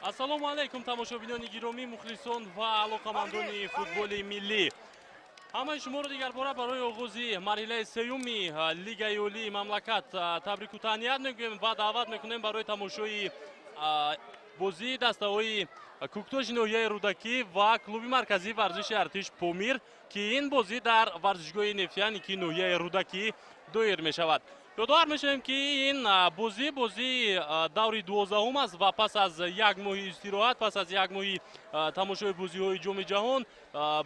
Ассалому алайкум, тамошобинони гиромӣ, мухлисон ва алоқамандони футболи миллӣ. Ҳамаи шуморо дигарбора барои оғози марҳилаи сеюми Лигаи Олии мамлакат табрику таҳният мегӯем ва даъват мекунем барои тамошои бозии дастаҳои Кӯктоши ноҳияи Рӯдакӣ ва клуби марказии варзиши артиш Помир, ки ин бозӣ дар варзишгоҳи Нефтяник ноҳияи Рӯдакӣ доир мешавад. Ёдовар мешавем, ки ин бозӣ бозии даври 12-ум аст ва пас аз як моҳи истироҳат, пас аз як моҳи тамошои бозиҳои Ҷоми ҷаҳон,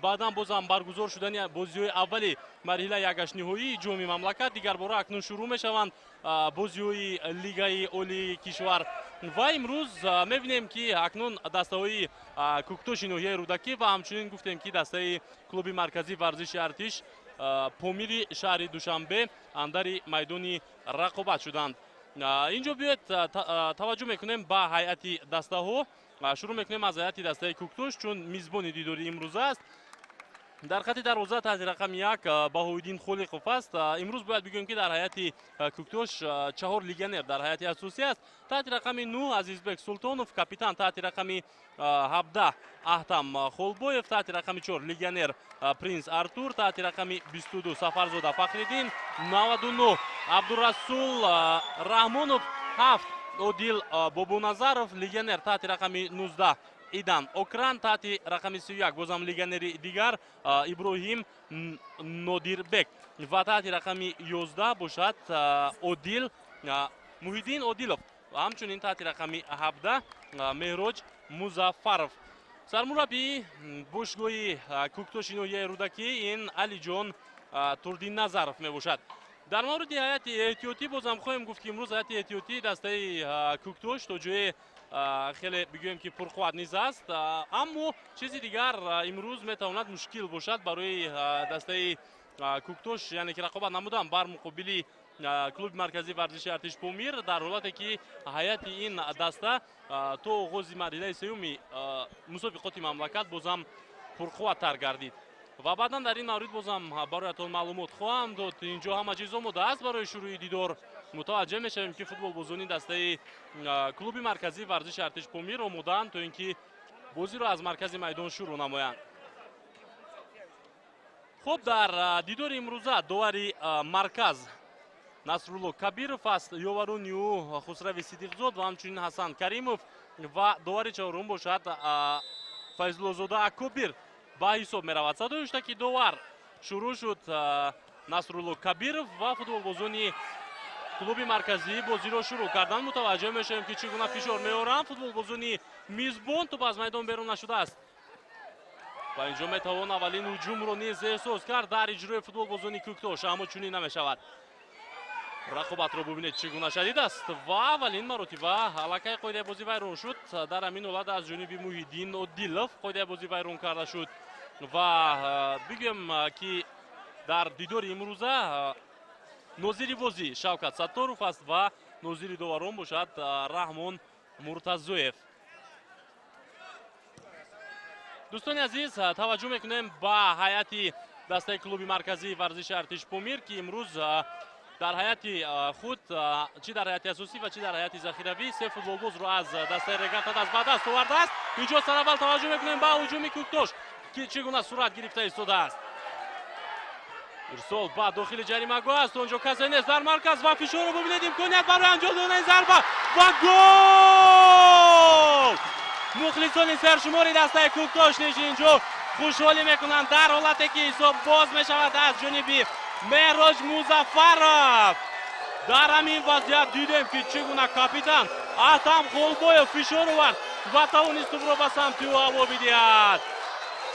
баъдан бозам баргузор шудани бозиҳои аввали марҳилаи якгаштниҳоии Ҷоми мамлакат, дигарбора акнун шурӯъ мешаванд бозиҳои Лигаи Олии кишвар. Ва имрӯз мебинем, ки акнун дастаҳои Кӯктоши ноҳияи Рӯдакӣ ва ҳамчунин гуфтем, ки дастаи клуби марказии варзиши артиш Помири шаҳри Душанбе андари майдони рақобат шуданд. Инҷо биёед, таваҷҷӯҳ мекунем ба ҳайати дастаҳо. Шурӯъ мекунем аз ҳайати дастаи Кӯктош, чун мизбони дидори имрӯза аст. Дар хати дарвоза таҳти рақами 1 Баҳоиддин Холиқов аст. Имрӯз бояд бигӯем, ки дар ҳайати Кӯктош 4 легионер дар ҳайати асосӣ аст. Таҳти рақами 9 Азизбек Султонов, капитан, таҳти рақами 17 Аҳтам Холбоев, таҳти рақами 4 легионер Принс Артур, таҳти рақами 22 Сафарзода Фахриддин, 99 Абдурасул Раҳмонов, 7 Одил Бобоназаров, легионер таҳти рақами 19 Идан Окран, таҳти рақами 31 бозам легионери дигар Иброҳим Нодирбек ва таҳти рақами 11 бошад Одил Муҳиддин Одилов, ҳамчунин таҳти рақами 17 Меҳроҷ Музаффаров. Сармураббии бошгоҳи Кӯктоши ноҳияи Рӯдакӣ ин Алиҷон Турдинназаров мебошад. Дар мавриди ҳайати эҳтиётӣ бозам хоҳем гуфт, ки имрӯз ҳайати эҳтиётии дастаи Кӯктош то ҷое хеле бигӯем, ки пурқувват низ аст, аммо чизи дигар имрӯз метавонад мушкил бошад барои дастаи Кӯктош, яъне ки рақобат намудан бар муқобили клуби марказии варзиши артиш Помир, дар ҳолате ки ҳайати ин даста то оғози марҳилаи сеюми мусобиқоти мамлакат бозам пурқувваттар гардид. Ва баъдан дар ин маврид бозам бароятон маълумот хоҳам дод. Инҷо ҳама чиз омода аст барои шурӯи дидор. Мутаваҷҷеҳ мешавем, ки футболбозони дастаи клуби марказии варзиши артиш Помир омодаанд, то ин ки бозиро аз маркази майдон шурӯъ намоянд. Хуб, дар дидори имрӯза довари марказ Насрулло Кабиров аст, ёварони ӯ Хусрави Сидиқзод ва ҳамчунин Ҳасан Каримов ва довари чорум бошад Файзуллозода Акобир ба ҳисоб меравад. Садои ҳуштаки довар шурӯъ шуд. Насрулло Кабиров ва футболбозони клуби марказӣ бозиро шурӯъ карданд. Мутаваҷҷеҳ мешавем, ки чӣ гуна фишор меоранд футболбозони мизбон. Тӯп аз майдон берун нашудааст ва инҷо метавон аввалин ҳуҷумро низ эҳсос кард дар иҷрои футболбозони Кӯктош, аммо чунин намешавад. Рақобатро бубинед, чӣ гуна шадид аст ва аввалин маротиба аллакай қоидаи бозӣ вайрон шуд. Дар ҳамин ҳолат аз ҷониби Муҳиддин Одилов қоидаи бозӣ вайрон карда шуд ва бигӯем, ки дар дидори имрӯза нозири бозӣ Шавкат Сатторов аст ва нозири доварон бошад Раҳмон Муртазоев. Дӯстони азиз, таваҷҷӯҳ мекунем ба ҳайати дастаи клуби марказии варзиши артиш Помир, ки имрӯз дар ҳайати худ, чӣ дар ҳайати асосӣ ва чӣ дар ҳайати захиравӣ, се футболбозро аз дастаи Регата даст ба даст овардааст. Инҷо сараввал таваҷҷӯҳ мекунем ба ҳуҷуми Кӯктош, ки чӣ гуна сурат гирифта истодааст. Ирсол ба дохили ҷаримагоҳ аст, он ҷо касе нест дар марказ ва фишорро бубинед, имконият барои анҷом додани зарба ва гол! Мухлисони сершумори дастаи Кӯктош низ инҷо хушҳолӣ мекунанд, дар ҳолате ки ҳисоб боз мешавад аз ҷониби Меҳроҷ Музаффаров. Дар ҳамин вазъият дидем, ки чӣ гуна капитан Аҳтам Холбоев фишор овард ва тавонист тӯбро ба самти ӯ ҳаво бидиҳад.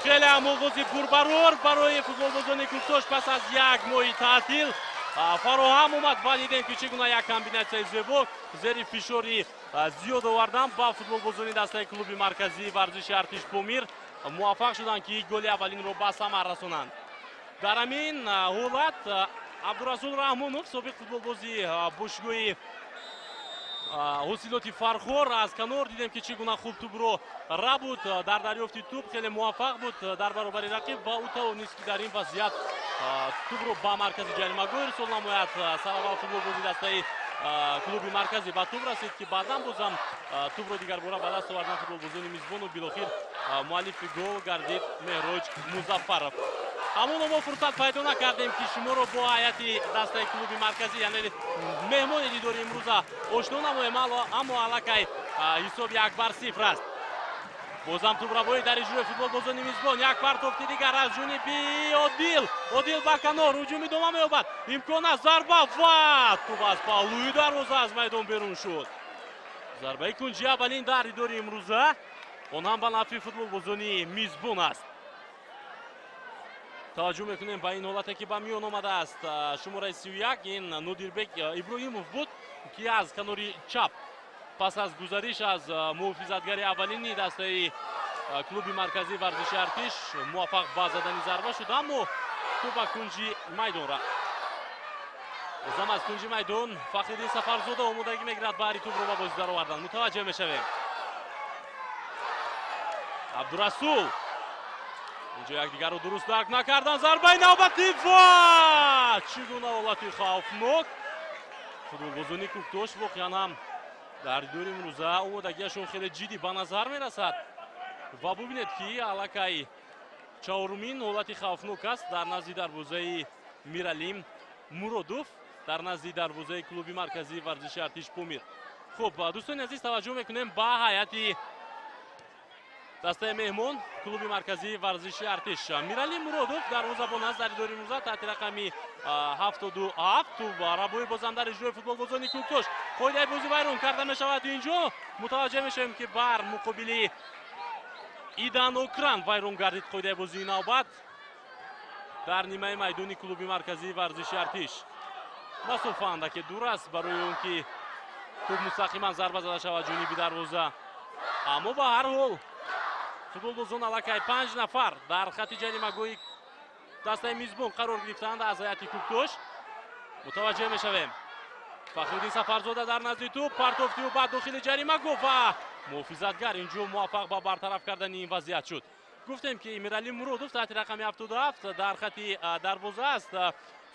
Хеле ҳам оғози пурбарор барои футболбозони Кӯктош пас аз як моҳи таътил фароҳам омад ва дидем, ки чӣ гуна як комбинатсияи зебо зери фишори зиёд овардан ба футболбозони дастаи клуби марказии варзиши артиш Помир муваффақ шуданд, ки голи аввалинро ба самар расонанд. Дар ҳамин ҳолат Абдурасул Раҳмонов, собиқ футболбози бошгоҳи ҳосилоти Фархор, аз канор дидем, ки чӣ гуна хуб тӯбро рабуд, дар дарёфти тӯб хеле муваффақ буд дар баробари рақиб ва ӯ тавонист, ки дар ин вазъият тӯбро ба маркази ҷаримагоҳ ирсол намояд. Сараввал футболбози дастаи клуби марказӣ ба тӯб расид, ки баъдан бозам тӯбро дигарбора ба даст овардан футболбозони мизбону билохир муаллифи гол гардид Меҳроҷ Музаффаров. Ҳамоно мо фурсат пайдо накардем, ки шуморо бо ҳайати дастаи клуби марказӣ, яъне меҳмони дидори имрӯза, ошно намоем, аммо аллакай ҳисоб 1-0 аст. Бозам тӯбравоӣ дар иҷрои футболбозони мизбон. Як партофти дигар аз ҷониби Одил. Одил ба канор, ҳуҷум идома меёбад, имкон аст, зарба ва тӯб аз паҳлӯи дарвоза аз майдон берун шуд. Зарбаи кунҷи аввалин дар дидори имрӯза, он ҳам ба нафъи футболбозони мизбон аст. Таваҷҷӯҳ мекунем ба ин ҳолате, ки ба миён омадааст. Шумораи 31 ин Нодирбек Иброҳимов буд, ки аз канори чап пас аз гузариш аз муҳофизатгари аввалини дастаи клуби марказии варзиши Артиш муваффақ ба задани зарба шуд, аммо тӯб ба кунҷи майдон рафт. Бозам аз кунҷи майдон Фахриддин Сафарзода омодагӣ мегирад баҳри тӯбро ба бозӣ даровардан. Мутаваҷҷеҳ мешавем. Абдурасул инҷо якдигарро дуруст дарк накардан. Зарбаи навбатӣ ва чӣ гуна ҳолати хавфнок! Футболбозони Кӯктош воқеан ҳам дар дидори имрӯза омодагиашон хеле ҷиддӣ ба назар мерасад ва бубинед, ки аллакай чаҳорумин ҳолати хавфнок аст дар назди дарвозаи Миралим Муродов, дар назди дарвозаи клуби марказии варзиши Артиш Помир. Хуб, дӯстони азиз, таваҷҷӯҳ мекунем ба ҳайати дастаи меҳмон, клуби марказии варзиши Артиш. Миралим Муродов дарвозабон аст дар дидори имрӯза таҳти рақами 77. Тӯб бозам дар иҷрои футболбозони Кӯктош. Қоидаи бозӣ вайрон карда мешавад инҷо. Мутаваҷҷеҳ мешавем, ки бар муқобили Идан Окран вайрон гардид қоидаи бозии навбат дар нимаи майдони клуби марказии варзиши Артиш. Масофа андаке дур аст барои он ки тӯб мустақиман зарба зада шавад ҷониби дарвоза, аммо ба ҳар ҳол футболбозон аллакай 5 нафар дар хати ҷаримагоҳи дастаи мизбон қарор гирифтаанд аз ҳайати Кӯктош. Мутаваҷҷеҳ мешавем. Фахриддин Сафарзода дар назди тӯб, партофти ӯ ба дохили ҷаримагоҳ ва муҳофизатгар инҷо муваффақ ба бартараф кардани ин вазъият шуд. Гуфтем, ки Миралим Муродов таҳти рақами 77 дар хати дарвоза аст.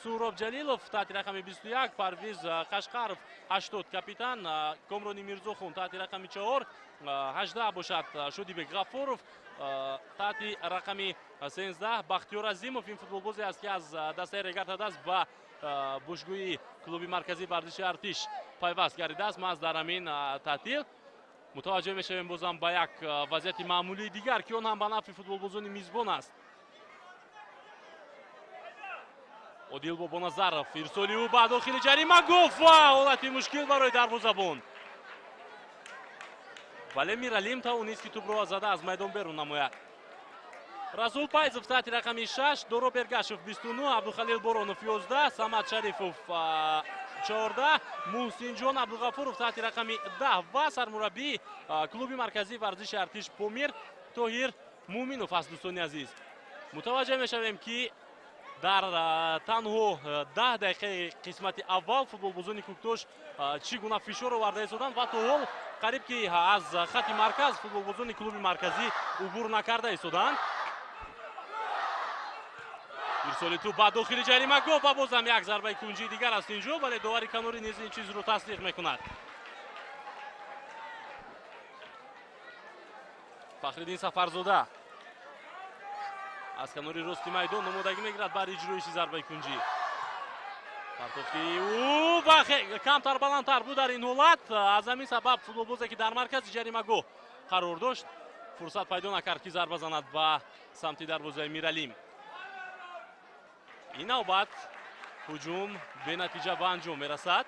Суҳроб Ҷалилов таҳти рақами 21, Парвиз Қашқаров 80 капитан, Комрони Мирзохун таҳти рақами 4, 18 бошад Шодибек Ғафуров, таҳти рақами 13 Бахтиёр Азимов. Ин футболбозе аст, ки аз дастаи Регар-ТадАЗ ба бошгоҳи клуби марказии варзиши Артиш пайваст гардидааст. Маҳз дар ҳамин таътил мутаваҷҷеҳ мешавем бозам ба як вазъияти маъмулии дигар, ки он ҳам ба нафъи футболбозони мизбон аст. Одил Бобоназаров, ирсоли ӯ ба дохили ҷаримагоҳ ва ҳолати мушкил барои дарвозабон, вале Миралим тавонист, ки тӯбро зада аз майдон берун намояд. Расул Пайзов таҳти рақами 6, Доро Бергашев 29, Абдухалил Боронов 11, Самад Шарифов 14, Муҳсинҷон Абдуғафуров таҳти рақами 10 ва сармураббии клуби марказии варзиши Артиш Помир Тоҳир Муъминов аст. Дӯстони азиз, мутаваҷҷеҳ мешавем, ки дар танҳо 10 дақиқаи қисмати аввал футболбозони Кӯктош чӣ гуна фишор оварда истоданд ва то ҳол қариб ки аз хати марказ футболбозони клуби марказӣ убур накарда истоданд. Ирсоли тӯб ба дохили ҷаримагоҳ ва бозам як зарбаи кунҷии дигар аст инҷо, вале довари канорӣ низ ин чизро тасдиқ мекунад. Фахриддин Сафарзода аз канори рости майдон омодагӣ мегирад бар иҷроиши зарбаи кунҷӣ. Партофти ӯ ва камтар баландтар буд дар ин ҳолат. Аз ҳамин сабаб футболбозе, ки дар маркази ҷаримагоҳ қарор дошт, фурсат пайдо накард, ки зарба занад ба самти дарвозаи Миралим. Ин навбат ҳуҷум бенатиҷа ба анҷом мерасад.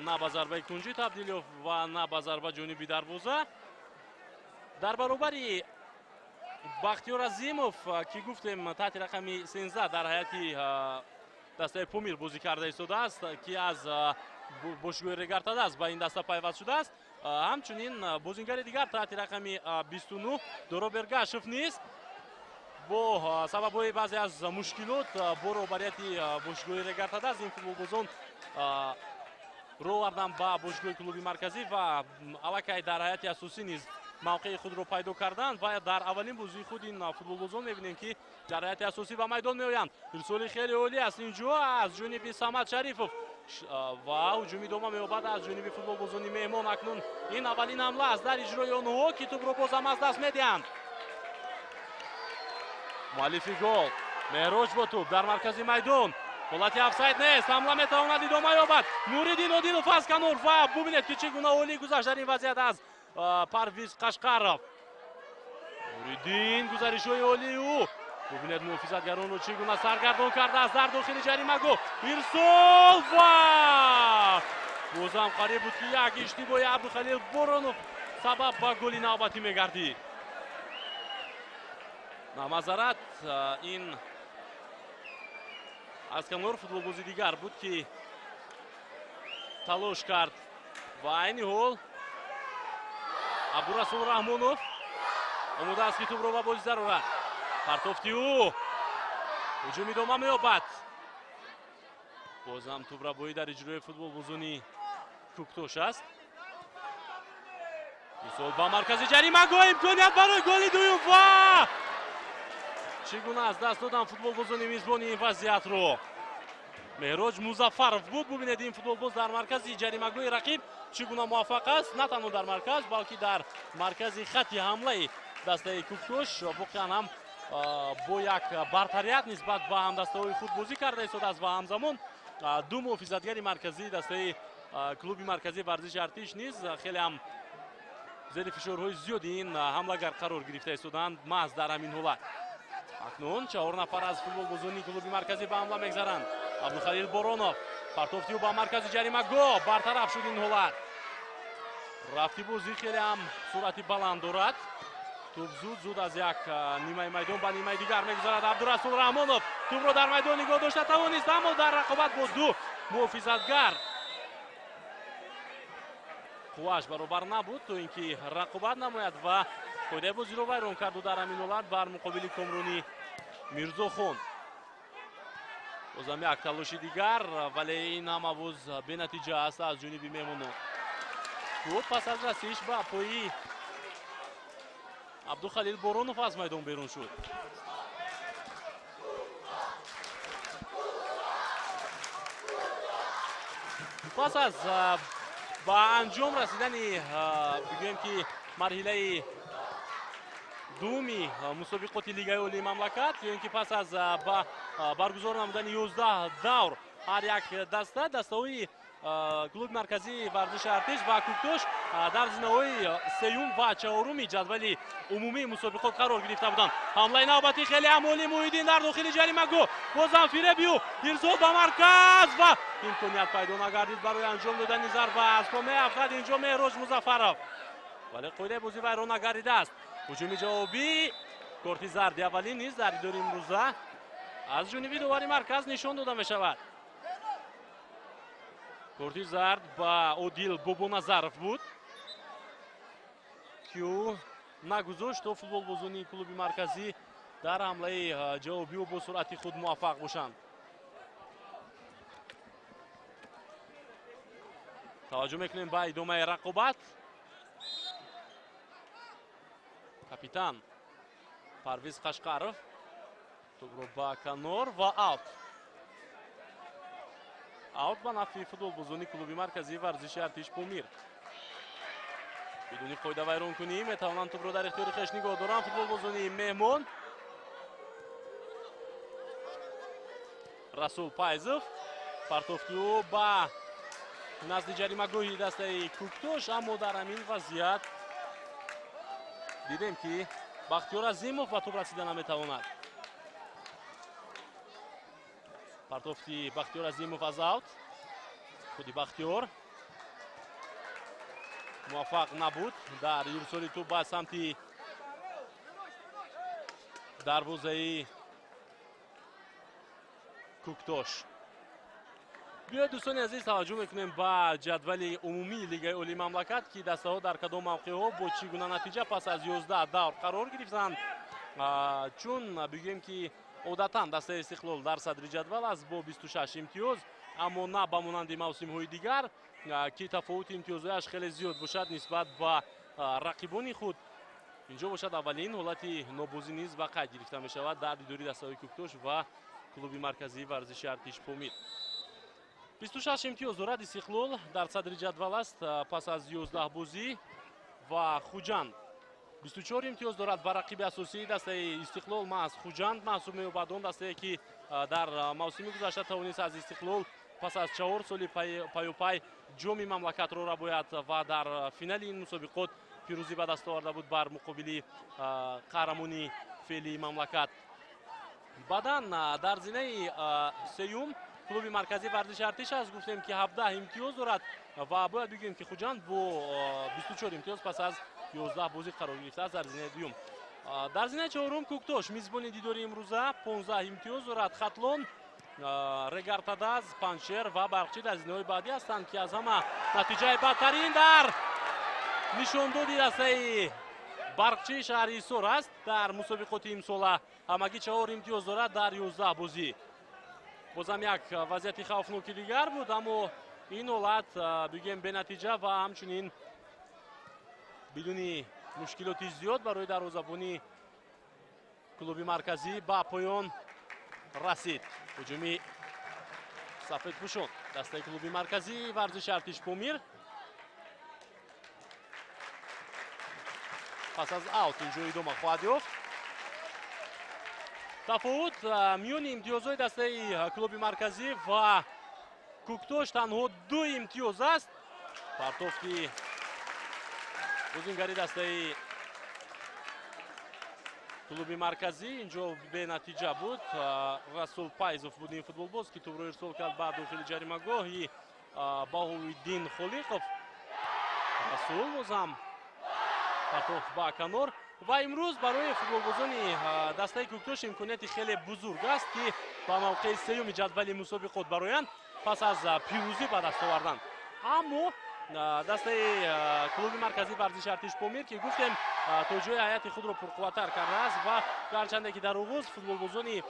На ба зарбаи кунҷӣ табдил ёфт ва на ба зарба ҷониби дарвоза. Дар баробари Бахтиёр Азимов, ки гуфтем таҳти рақами 13 дар ҳайати дастаи Помир бозӣ карда истодааст, ки аз бошгоҳи Регар-ТадАЗ ба ин даста пайваст шудааст, ҳамчунин бозингари дигар таҳти рақами 29 Доро Бергашев низ бо сабабҳои баъзе аз мушкилот бо роҳбарияти бошгоҳи Регар-ТадАЗ ин футболбозон роҳ оварданд ба бошгоҳи клуби марказӣ ва аллакай дар ҳайати асосӣ низ мавқеи худро пайдо карданд ва дар аввалин бозии худ ин футболбозон мебинем, ки дар ҳайати асосӣ ба майдон меоянд. Ирсоли хеле олӣ аст инҷо аз ҷониби Самад Шарифов. Ва ҳуҷум идома меёбад аз ҷониби футболбозони меҳмон. Акнун ин аввалин ҳамла аст дар иҷрои онҳо, ки тӯбро бозам аз даст медиҳанд. Муаллифи гол Меҳроҷ бо тӯб дар маркази майдон. Ҳолати офсайд нест, ҳамла метавонад идома ёбад. Нуриддин Одилов аз канор ва бубинед, ки чӣ гуна олӣ гузашт дар ин вазъият аз Парвиз Қашқаров. Нуриддин, гузаришҳои олии ӯ. Бубинед, муҳофизатгаронро чӣ гуна саргардон кардааст дар дохили ҷаримагоҳ. Ирсол ва бозам қариб буд, ки як иштибоҳи Абдухалил Боронов сабаб ба голи навбатӣ мегардид. Намазарат, ин аз канор футболбози дигар буд, ки талош кард ва айни ҳол Абдурасул Раҳмонов омода аст, ки тӯбро ба бозӣ дарорад. Партофти ӯ, ҳуҷум идома меёбад. Бозам тӯбрабоӣ дар иҷрои футболбозони Кӯктош аст. Мисол ба маркази ҷаримагоҳ, имконият барои голи дуюм ва чӣ гуна аз даст доданд футболбозони мизбони ин вазъиятро. Меҳроҷ Музаффаров буд. Бубинед, ин футболбоз дар маркази ҷаримагоҳи рақиб чӣ гуна муваффақ аст, на танҳо дар марказ, балки дар маркази хатти ҳамлаи дастаи Кӯктош. Воқеан ҳам бо як бартарият нисбат ба ҳамдастаҳои худ бозӣ карда истодааст ва ҳамзамон ду муҳофизатгари марказии дастаи клуби марказии варзиши Артиш низ хеле ҳам зери фишорҳои зиёди ин ҳамлагар қарор гирифта истоданд маҳз дар ҳамин ҳолат. Акнун 4 нафар аз футболбозони клуби марказӣ ба ҳамла мегзаранд. Абдухалил Боронов, партофти ӯ ба маркази ҷаримагоҳ, бартараф шуд ин ҳолат. Рафти бозӣ хеле ҳам суръати баланд дорад. Тӯб зуд зуд аз як нимаи майдон ба нимаи дигар мегузарад. Абдурасул Раҳмонов тӯбро дар майдон нигоҳ дошта тавонист, аммо дар рақобат бо ду муҳофизатгар қуввааш баробар набуд, то ин ки рақобат намояд ва қоидаи бозиро вайрон карду дар ҳамин ҳолат бар муқобили Комрони Мирзохон. Бозам як талоши дигар, вале ин ҳама боз бенатиҷа аст аз ҷониби меҳмонон. Тӯб пас аз расиш ба пои Абдухалил Боронов аз майдон берун шуд. Пас аз ба анҷом расидани, бигӯем ки, марҳилаи дуюми мусобиқоти Лигаи Олии мамлакат, ё ин ки пас аз ба баргузор намудани 11 давр, ҳар як даста, дастаҳои клуби марказии варзиши Артиш ва Кӯктош дар зинаҳои сеюм ва чаҳоруми ҷадвали умумии мусобиқот қарор гирифта буданд. Ҳамлаи навбатӣ хеле ҳам олӣ, Муҳиддин дар дохили ҷаримагоҳ, бозам фиребию ирсол ба марказ ва имконият пайдо нагардид барои анҷом додани зарба. Аз по меафтад инҷо Меҳроҷ Музаффаров, вале қоидаи бозӣ вайрон нагардидааст. Ҳуҷуми ҷавобӣ, корти зарди аввалин низ дар дидори имрӯза аз ҷониби довари марказ нишон дода мешавад. Корти зард ба Одил Бобоназаров буд, ки ӯ нагузошт, то футболбозони клуби марказӣ дар ҳамлаи ҷавобиу бо суръати худ муваффақ бошанд. Таваҷҷӯҳ мекунем ба идомаи рақобат. Капитан Парвиз Қашқаров тӯбро ба канор ва аут. Аут ба нафъи футболбозони клуби марказии варзиши Артиш Помир. Бидуни қоида вайронкунӣ метавонанд тӯбро дар ихтиёри хеш нигоҳ доранд футболбозони меҳмон. Расул Пайзов, партофти ӯ ба назди ҷаримагоҳи дастаи Кӯктош, аммо дар ҳамин вазъият дидем, ки Бахтиёр Азимов ба тӯб расида наметавонад. Партофти Бахтиёр Азимов аз аут. Худи Бахтиёр муваффақ набуд дар ирсоли тӯб ба самти дарвозаи Кӯктош. Биёед, дӯстони азиз, таваҷҷӯҳ мекунем ба ҷадвали умумии Лигаи Олии мамлакат, ки дастаҳо дар кадом мавқеъҳо бо чӣ гуна натиҷа пас аз 11 давр қарор гирифтанд. Чун бигӯем, ки одатан дастаи Истиқлол дар садри ҷадвал аст бо 26 имтиёз, аммо на ба монанди мавсимҳои дигар, ки тафовути имтиёзҳояш хеле зиёд бошад нисбат ба рақибони худ. Инҷо бошад, аввалин ҳолати нобозӣ низ ба қайд гирифта мешавад дар дидори дастаҳои Кӯктош ва клуби марказии варзиши Артиш Помир. 26 имтиёз дорад Истиқлол дар садри ҷадвал аст пас аз 11 бозӣ ва Хуҷанд 24 имтиёз дорад ва рақиби асосии дастаи Истиқлол маҳз Хуҷанд маҳсуб меёбад. Он дастае ки дар мавсими гузашта тавонист аз Истиқлол пас аз 4 соли паёпай ҷоми мамлакатро рабояд ва дар финали ин мусобиқот пирӯзӣ ба даст оварда буд бар муқобили қаҳрамони феълии мамлакат. Баъдан дар зинаи сеюм клуби марказии варзиши Артиш аст. Гуфтем ки 17 имтиёз дорад ва бояд бигӯем ки Хуҷанд бо 24 имтиёз пас аз 11 бозӣ қарор гирифтааст дар зинаи дуюм. Дар зинаи чорум Кӯктош мизбони дидори имрӯза 15 имтиёз дорад. Хатлон, Регартадаз, Панҷшер ва Барқчӣ дар зинаҳои баъдӣ ҳастанд ки аз ҳама натиҷаи бадтарин дар нишондоди дастаи Барқчии шаҳри Ҳисор аст. Дар мусобиқоти имсола ҳамагӣ 4 имтиёз дорад дар 11 бозӣ. Бозам як вазъияти хавфноки дигар буд, аммо ин ҳолат бигӯем бенатиҷа ва ҳамчунин бидуни мушкилоти зиёд барои дарвозабони клуби марказӣ ба поён расид. Ҳуҷуми сафедпӯшон дастаи клуби марказии варзиши Артиш Помир пас аз аут инҷо идома хоҳад ёфт. Тафовут миёни имтиёзҳои дастаи клуби марказӣ ва Кӯктош танҳо 2 имтиёз аст. Партофти бозингари дастаи клуби марказӣ инҷо бенатиҷа буд. Расул Пайзов буд ин футболбоз ки тӯбро ирсол кард ба дохили ҷаримагоҳи Баҳовиддин Холиқов. Расул бозам партофт ба канор ва имрӯз барои футболбозони дастаи Кӯктош имконияти хеле бузург аст ки ба мавқеи сеюми ҷадвали мусобиқот бароянд пас аз пирӯзӣ ба даст овардан. Аммо дастаи клуби марказии варзиши Артиш Помир ки гуфтем то ҷои ҳайати худро пурқувваттар кардааст ва гарчанде ки дар оғоз футболбозони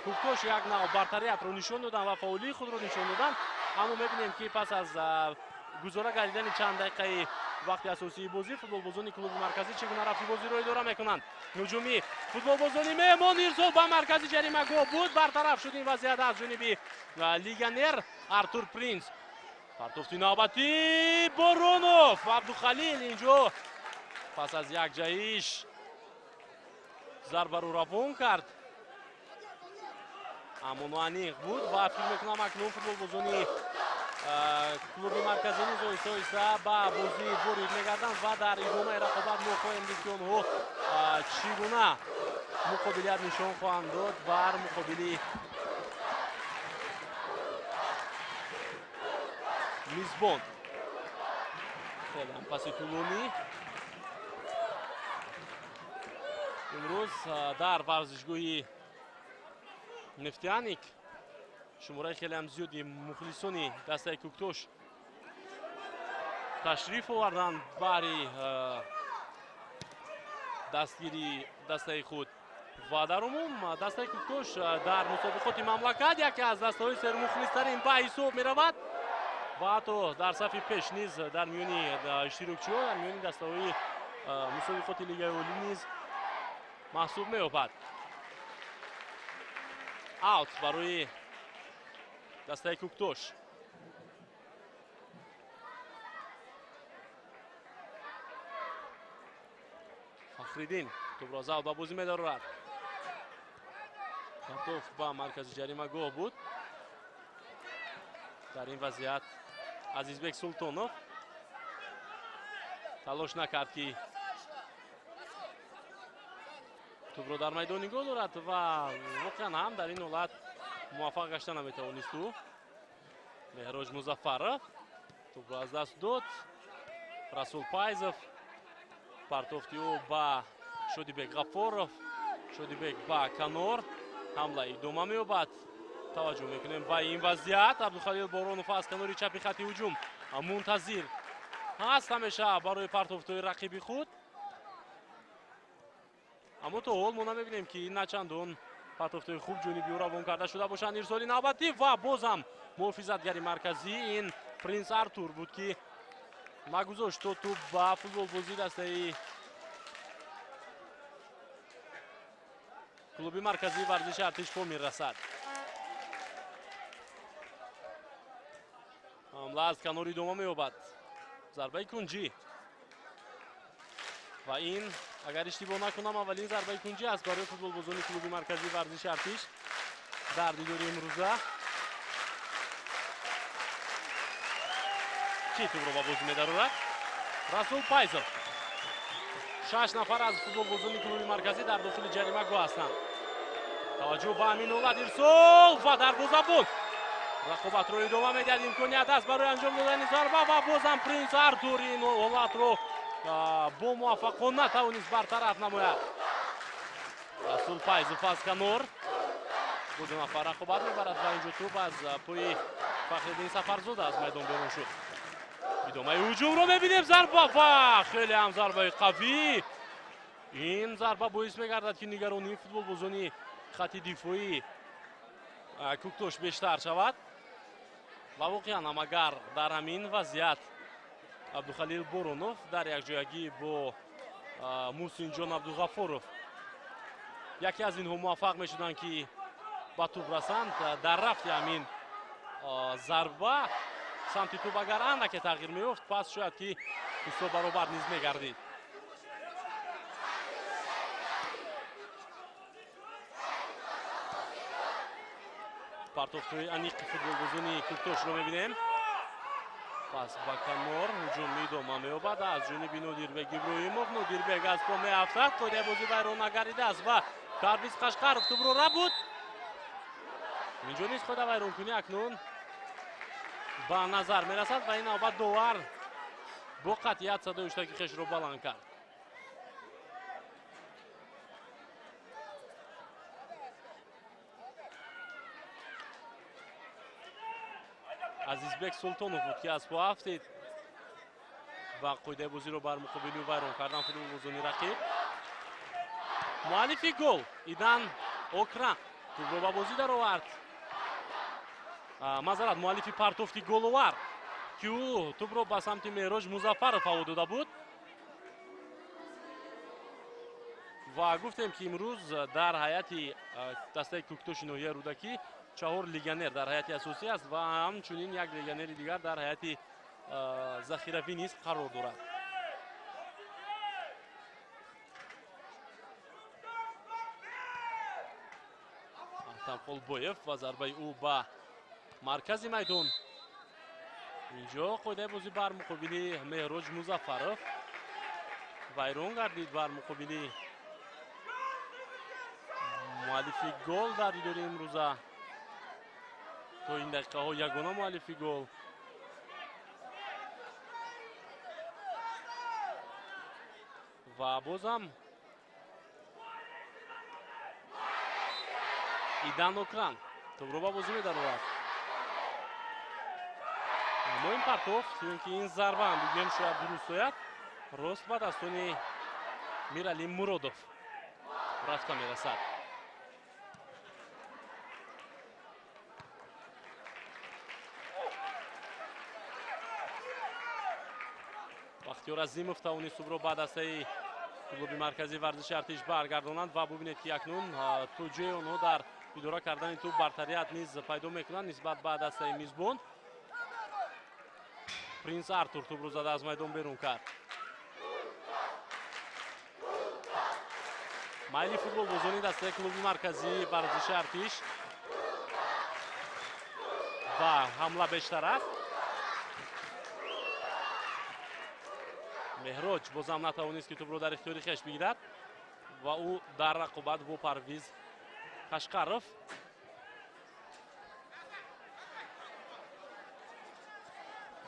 Кӯктош як нав бартариятро нишон доданд ва фаъолии худро нишон доданд, аммо мебинем ки пас аз гузора гардидани чанд дақиқаи вақти асосии бозӣ футболбозони клуби марказӣ чӣ гуна рафти бозиро идора мекунанд. Ҳуҷуми футболбозони меҳмон ирсол ба маркази ҷаримагоҳ буд. Бартараф шуд ин вазъият аз ҷониби легионер Артур Принс. Партофти навбатӣ Боронов Абдухалил инҷо пас аз як ҷаҳиш зарбаро равон кард, аммо ноаниқ буд ва фикр мекунам акнун футболбозони клуби марказӣ низ оҳиста оҳиста ба бозӣ ворид мегарданд ва дар идомаи рақобат мо хоҳем дид ки онҳо чӣ гуна муқобилият нишон хоҳанд дод бар муқобили мизбон. Хеле ҳам паси тӯлонӣ имрӯз дар варзишгоҳи Нефтяник шумораи хеле ҳам зиёди мухлисони дастаи Кӯктош ташриф оварданд баҳри дастгирии дастаи худ ва дар умум дастаи Кӯктош дар мусобиқоти мамлакат яке аз дастаҳои сермухлистарин ба ҳисоб меравад ва ҳатто дар сафи пеш низ дар миёни иштирокчиҳо дар миёни дастаҳои мусобиқоти Лигаи Олӣ низ маҳсуб меёбад. Аут барои дастаи Кӯктош. Фахриддин тӯбро аз аут ба бозӣ медарорад. Партоф ба маркази ҷаримагоҳ буд. Дар ин вазъият Азизбек Султонов талош накард ки тӯбро дар майдон нигоҳ дорад ва воқеан ҳам дар ин ҳолат муваффақ гашта наметавонист ӯ. Меҳроҷ Музаффаров тӯбро аз даст дод. Расул Пайзов партофти ӯ ба Шодибек Ғаффоров, Шодибек ба канор. Ҳамла идома меёбад. Таваҷҷӯҳ мекунем ба ин вазъият. Абдухалил Боронов аз канори чапи хати ҳуҷум мунтазир ҳаст ҳамеша барои партофтҳои рақиби худ, аммо то ҳол мо намебинем ки на чандон партофтҳои хуб ҷониби ӯ равон карда шуда бошанд. Ирсоли навбатӣ ва бозам муҳофизатгари марказӣ ин Принс Артур буд ки нагузошт то тӯб ба футболбозии дастаи клуби марказии варзиши Артиш Помир расад. Ҳамла аз канор идома меёбад. Зарбаи кунҷӣ. Ва ин, агар иштибоҳ накунам, аввалин зарбаи кунҷӣ аст барои футболбозони клуби марказии варзиши Артиш дар дидори имрӯза. Ки тӯбро ба бозӣ медарорад? Расул Пайзов. 6 нафар аз футболбозони клуби марказӣ дар дохили ҷаримагоҳ ҳастанд. Таваҷҷӯҳ ба Аминулла Дирсол ва дарвозабон. Рақобатро идома медиҳад, имконият аст барои анҷом додани зарба ва бозам Принс Артур ин ҳолатро бо муваффақона тавонист бартараф намояд. Расул Пайзов аз канор бо ду нафар рақобат мебарад ва инҷо тӯб аз пои Фахриддин Сафарзода аз майдон берун шуд. Идомаи ҳуҷумро мебинем, зарба ва хеле ҳам зарбаи қавӣ. Ин зарба боис мегардад, ки нигаронии футболбозони хати дифоӣ Кӯктош бештар шавад. Ва воқеан ҳам агар дар ҳамин вазъият Абдухалил Боронов дар якҷоягӣ бо Муҳсинҷон Абдуғаффоров яке аз инҳо муваффақ мешуданд, ки ба тӯб расанд, дар рафти ҳамин зарба самти тӯб агар андаке тағйир меёфт, пас шояд ки ҳисоб баробар низ мегардид. Партофтҳои аниқи футболбозони Кӯктошро мебинем. Пас ба канор ҳуҷум идома меёбад аз ҷониби Нодирбек Иброҳимов. Нодирбек аз по меафтад, қоидаи бозӣ вайрон нагардидааст ва Парвиз Қашқаров тӯбро рабуд. Инҷо низ қоида вайронкунӣ акнун ба назар мерасад ва ин навбат довар бо қатъият садои ҳуштаки хешро баланд кард. Азизбек Султонов буд, ки аз по афтид ва қоидаи бозиро бар муқобили ӯ вайрон кардан футболбозони рақиб. Муаллифи гол Идан Окран тӯбро ба бозӣ даровард. Мазарат, муаллифи партофти головар, ки ӯ тӯбро ба самти Меҳроҷ Музаффаров ҳаво дода буд. Ва гуфтем, ки имрӯз дар ҳайати дастаи Кӯктоши ноҳияи Рӯдакӣ 4 легионер дар ҳайати асосӣ аст ва ҳамчунин як легионери дигар дар ҳайати захиравӣ низ қарор дорад. Аҳтамқулбоев ва зарбаи ӯ ба маркази майдон. Инҷо қоидаи бозӣ бар муқобили Меҳроҷ Музаффаров вайрон гардид бар муқобили муаллифи гол дар дидори имрӯза. То ин дақиқаҳо ягона муаллифи гол. Ва бозам Идан Окран тӯбро ба бозӣ медарорад. Аммо ин партофт, ё ин ки ин зарба ҳам бигӯем шояд дуруст ояд, рост ба дастони Мирали Муродов рафта мерасад. Бахтиёр Азимов тавонист тӯбро ба дастаи клуби марказии варзиши Артиш баргардонанд ва бубинед, ки акнун то ҷои онҳо дар идора кардани тӯб бартарият низ пайдо мекунанд нисбат ба дастаи мизбон. Принс Артур тӯбро зада аз майдон берун кард. Майли футболбозони дастаи клуби марказии варзиши Артиш ва ҳамла бештар аст. Меҳроҷ бозам натавонист, ки тӯбро дар ихтиёри хеш бигирад ва ӯ дар рақобат бо Парвиз Қашқаров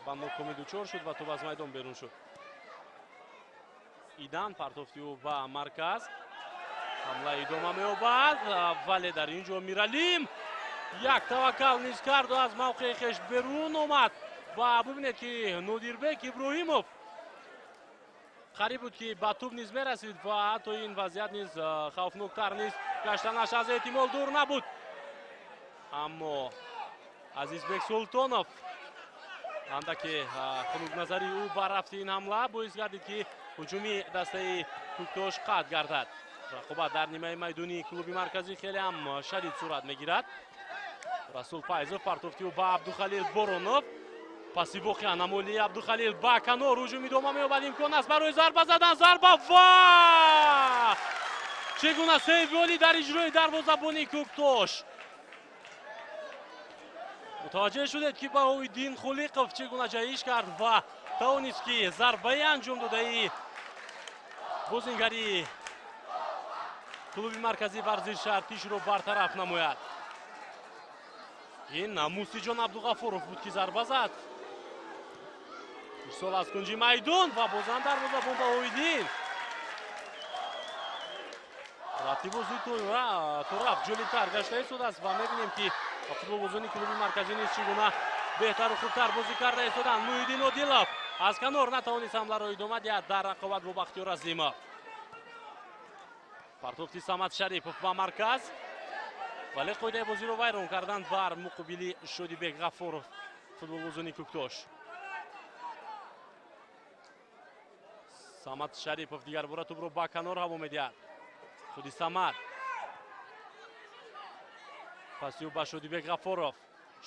ба нокомӣ дучор шуд ва тӯб аз майдон берун шуд. Идан партофти ӯ ба марказ. Ҳамла идома меёбад, вале дар ин ҷо Миралим як таваккал низ карду аз мавқеи хеш берун омад ва бубинед, ки Нодирбек Иброҳимов қариб буд, ки ба тӯб низ мерасид ва ҳатто ин вазъият низ хавфноктар низ гаштанаш аз эҳтимол дур набуд. Аммо Азизбек Султонов андаке хунукназари ӯ ба рафти ин ҳамла боис гардид, ки ҳуҷуми дастаи Кӯктош қатъ гардад. Рақобат дар нимаи майдонии клуби марказӣ хеле ҳам шадид сурат мегирад. Расул Файзов партофти ӯ ба Абдухалил Боронов. Паси воқеан Амоли Абдухалил ба канор, ҳуҷум идома меёбад, имкон аст барои зарба задан, зарба ва чӣ гуна сейви олӣ дар иҷрои дарвозабони Кӯктош. Мутаваҷҷеҳ шудед, ки Баҳоиддин Хулиқов чӣ гуна ҷаҳиш кард ва тавонист, ки зарбаи анҷом додаи бозингари клуби марказии варзиши Артишро бартараф намояд. Ин Мусиҷон Абдуғафуров буд, ки зарба зад. Ирсол аз кунҷи майдон ва бозам дарвозабон Баҳоиддин. Рафти бозӣ то рафт ҷолибтар гашта истодааст ва мебинем, ки футболбозони клуби марказӣ низ чӣ гуна беҳтару хубтар бозӣ карда истоданд. Муҳиддин Одилов аз канор натавонист ҳамларо идома диҳад дар рақобат бо Бахтиёр Азимов. Партофти Самад Шарипов ба марказ, вале қоидаи бозиро вайрон карданд бар муқобили Шодибек Ғафуров футболбозони Кӯктош. Самад Шарипов дигарбора тӯбро ба канор ҳаво медиҳад. Худи Самад паси ӯ ба Шодибек Ғафуров.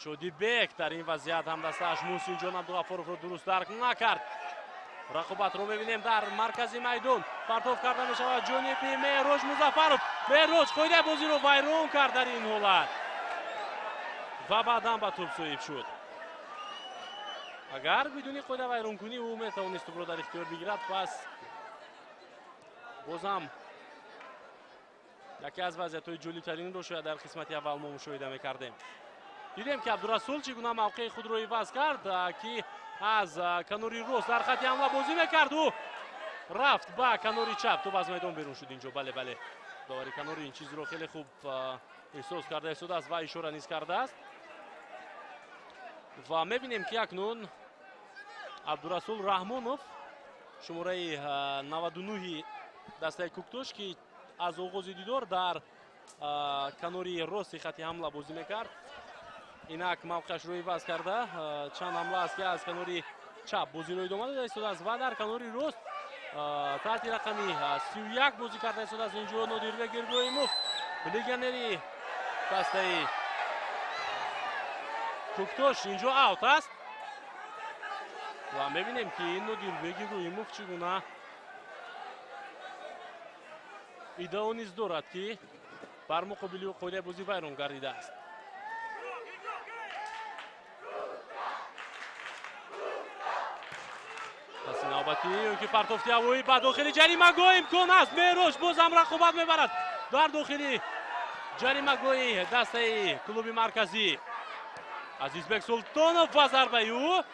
Шодибек дар ин вазъият ҳамдастааш Муҳсинҷон Абдуғафуровро дуруст дарк накард. Рақобатро мебинем дар маркази майдон. Партоф карда мешавад ҷониби Меҳроҷ Музаффаров. Меҳроҷ қоидаи бозиро вайрон кард дар ин ҳолат ва баъдан ба тӯб соҳиб шуд. Агар бидуни қоида вайронкунӣ ӯ метавонист тӯбро дар ихтиёр бигирад, пас бозам яке аз вазъиятҳои ҷолибтаринро шояд дар қисмати аввал мо мушоҳида мекардем. Дидем, ки Абдурасул чӣ гуна мавқеи худро иваз кард, ки аз канори рост дар хати ҳамла бозӣ мекард, ӯ рафт ба канори чап, тӯб аз майдон берун шуд инҷо. Бале, бале, довари канори ин чизро хеле хуб эҳсос карда истодааст ва ишора низ кардааст. Ва мебинем, ки акнун Абдурасул Раҳмонов, шумораи 99 дастаи Кӯктош, ки аз оғози дидор дар канори рости хати ҳамла бозӣ мекард, инак мавқеашро иваз карда, чанд ҳамла аст, ки аз канори чап бозиро идома дода истодааст ва дар канори рост таҳти рақами 31 бозӣ карда истодааст. Инҷо Нодирбек Иброҳимов, легионери дастаи Кӯктош, инҷо аут аст ва мебинем, ки Нодирбек Иброҳимов чӣ гуна иддао низ дорад, ки бар муқобили ӯ қоидаи бозӣ вайрон гардидааст. Паси навбатӣ ё ки партофти ҳавоӣ ба дохили ҷаримагоҳ имкон аст. Меҳроҷ бозам рақобат мебарад дар дохили ҷаримагоҳи дастаи клуби марказӣ. Азизбек Султонов ва зарбаи ӯ.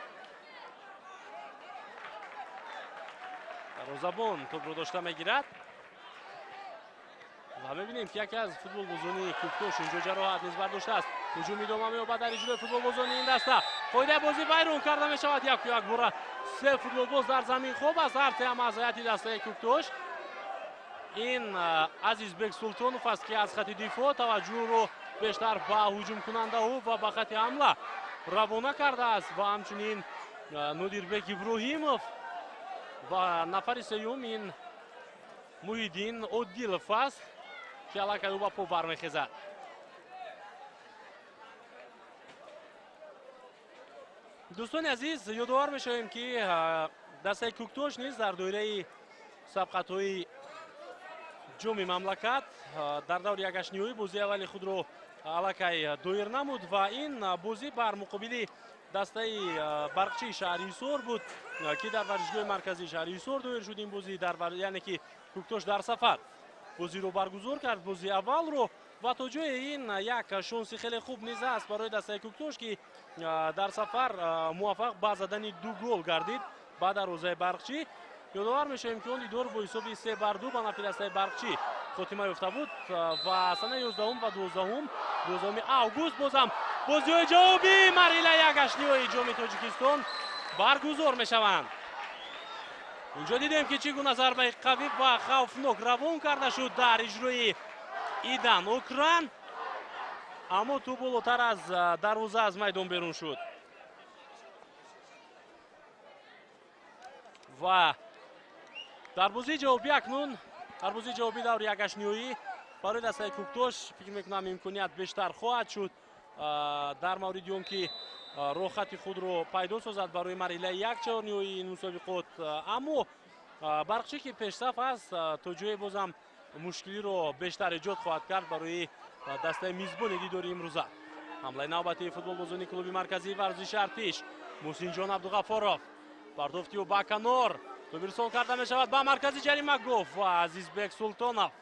Дарвозабон тӯбро дошта мегирад ва мебинем, ки яке аз футболбозони Кӯктош инҷо ҷароҳат низ бардоштааст. Ҳуҷум идома меёбад дар иҷрои футболбозони ин даста. Қоидаи бозӣ вайрон карда мешавад. Яку якбора се футболбоз дар замин хоб аст, ҳар сеам аз ҳайати дастаи Кӯктош. Ин Азизбек Султонов аст, ки аз хати дифоъ таваҷҷӯҳро бештар ба ҳуҷумкунандаҳо ва ба хати ҳамла равона кардааст ва ҳамчунин Нодирбек Иброҳимов ва нафари сеюм ин Муҳиддин Одилов аст, ки аллакай ӯ ба по бармехезад. Дӯстони азиз, ёдовар мешавем, ки дастаи Кӯктош низ дар доираи сабқатҳои ҷоми мамлакат дар даври якҳаштниҳоӣ бозии аввали худро аллакай доир намуд ва ин бозӣ бар муқобили дастаи Барқчии шаҳри Ҳисор буд, ки дар варзишгоҳи марказии шаҳри Ҳисор доир шуд ин бозӣ, яъне ки Кӯктош дар сафар бозиро баргузор кард, бозии аввалро, ва то ҷое ин як шонси хеле хуб низ аст барои дастаи Кӯктош, ки дар сафар муваффақ ба задани 2 гол гардид ба дарвозаи Барқчӣ. Ёдовар мешавем, ки он дидор бо ҳисоби 3-2 ба нафи дастаи Барқчӣ хотима ёфта буд ва санаи 11 ва 12 август бозам бозиҳои ҷавобии марҳилаи якҳаштниҳои ҷоми Тоҷикистон баргузор мешаванд. Инҷо дидем, ки чӣ гуна зарбаи қавӣ ва хавфнок равон карда шуд дар иҷрои Идан Окран, аммо тӯб болотар аз дарвоза аз майдон берун шуд. Ва дар бозии ҷавобӣ акнун, дар бозии ҷавобӣ даври якҳаштниҳоӣ барои дастаи Кӯктош фикр мекунам имконият бештар хоҳад шуд дар мавриди он ки роҳхати худро пайдо созад барои марҳилаи якчаҳорниҳоии ин мусобиқот. Аммо Барқчӣ, ки пешсаф аст, то ҷое бозам мушкилиро бештар эҷод хоҳад кард барои дастаи мизбони дидори имрӯза. Ҳамлаи навбатии футболбозони клуби марказии варзиши Артиш. Муҳсинҷон Абдуғаффоров, пардофти ӯ ба канор, тӯб ирсол карда мешавад ба маркази ҷаримагоҳ ва Азизбек Султонов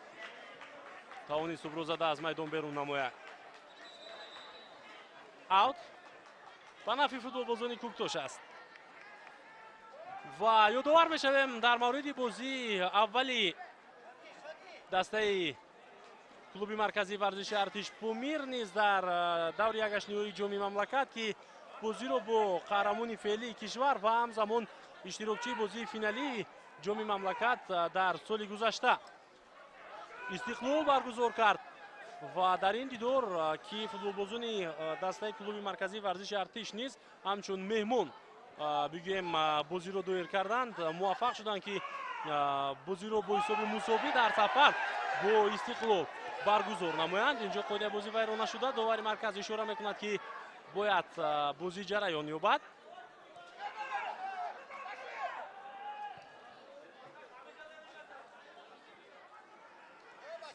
тавонист тӯбро зада аз майдон берун намояд. Аут ба нафъи футболбозони Кӯктош аст. Ва ёдовар мешавем дар мавриди бозии аввали дастаи клуби марказии варзиши Артиш Помир низ дар даври якгаштниҳоии ҷоми мамлакат, ки бозиро бо қаҳрамони феълии кишвар ва ҳамзамон иштирокчии бозии финалии ҷоми мамлакат дар соли гузашта Истиқлол баргузор кард. Ва дар ин дидор, ки футболбозони дастаи клуби марказии варзиши Артиш низ ҳамчун меҳмон бигӯем бозиро доир карданд, муваффақ шуданд, ки бозиро бо ҳисоби мусовӣ дар сафар бо Истиқлол баргузор намоянд. Инҷо қоидаи бозӣ вайрон нашуда, довари марказ ишора мекунад, ки бояд бозӣ ҷараён ёбад.